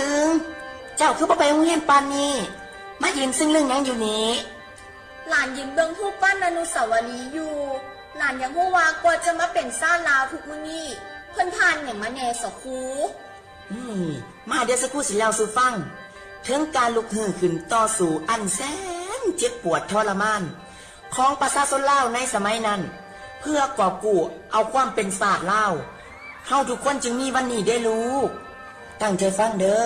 ອຶງ ເຈົ້າຄືບໍ່ໄປໂຮງຮຽນປານນີ້? ມາຢືນຊຶ້ງເລື່ອງຫຍັງຢູ່ນີ້? ຫຼານຢືນເບິ່ງຮູບປັ້ນອະນຸສາວະລີຢູ່. ຫຼານຢາກຮູ້ວ່າກວ່າຈະມາເປັນຊາດລາວທຸກມື້ນີ້ ເພິ່ນຜ່ານຫຍັງມາແດ່ສະຄູ? ອືມ ມາ ດຽວສະຄູຊິເລົ່າສູ່ຟັງ ເຖິງການລຸກຮືຂຶ້ນຕໍ່ສູ້ອັນແສນເຈັບປວດທໍລະມານ ຂອງປະຊາຊົນລາວໃນສະໄໝນັ້ນ ເພື່ອກອບກູ້ເອົາຄວາມເປັນຊາດລາວ ເຮົາທຸກຄົນຈຶ່ງມີວັນນີ້ເດ້ລູກ. ຕັ້ງໃຈຟັງເດີ້.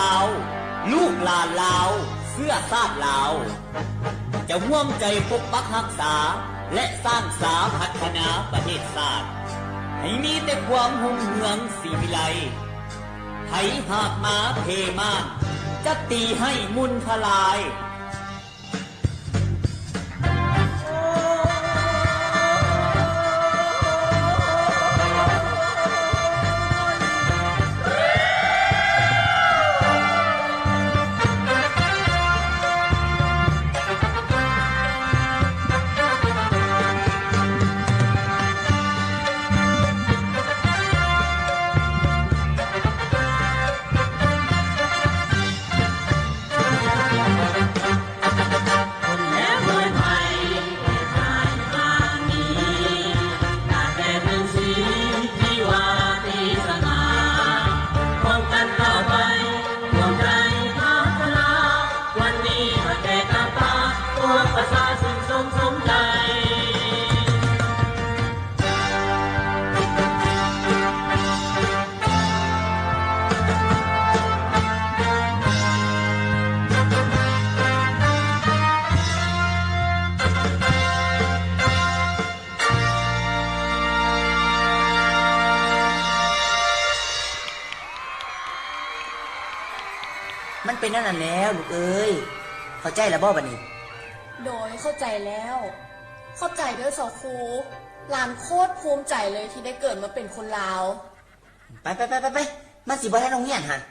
ລາວ ລູກຫຼານລາວ ເຊື້ອຊາດລາວ ຈະຮ່ວມໃຈປົກປັກຮັກສາ ແລະ ສ້າງສາພັດທະນາປະເທດຊາດ ໃຫ້ມີແຕ່ຄວາມຮຸ່ງເຮືອງສີວິໄລ. ໃຜຫາກມາເພມ່ານ ຈະຕີໃຫ້ມຸ່ນທະລາຍ. ມັນເປັນແນວນັ້ນແລ້ວລູກເອີຍ. ເຂົ້າໃຈແລ້ວບໍ່ບັດນີ້? ໂດຍ ເຂົ້າໃຈແລ້ວ. ຂອບໃຈເດີຊາວຄູ. ຫຼານໂຄດພູມໃຈເລີຍທີ່ໄດ້ເກີດມາເປັນຄົນລາວ. ໄປໆໆໆ ມັນຊິບໍ່ທັນໂຮງຮຽນຫັ້ນ.